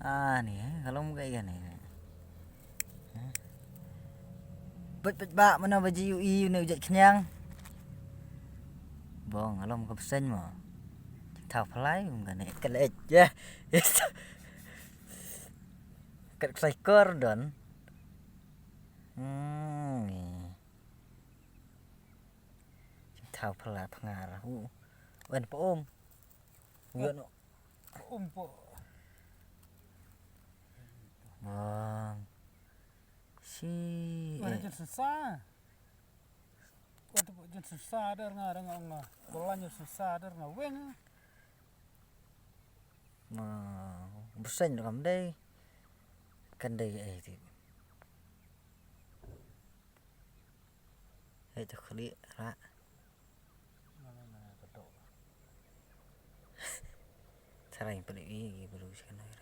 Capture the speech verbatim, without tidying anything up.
Ah, ni, eh, ka long ka ïa ni. Pet pet ba, mana ba ji u i, u ne u jait khniang. Bong, ka long ka bseiñ mo. Thaw phlai, um ka ne, ka leit, ya. Kat klai kor don. Hmm, ni. Thaw phlai phngar. U, wen pa um. Wen. Um po. Bong. Si, Wen eh. Jin sesa. Wat jin sesa der nga, der nga, nga. Kolan jin sesa der nga weng. Ma, bseiñ kam dei. Kan dei eh ti. Eh, tu khali ra. Tharai peli i, i bru sekan.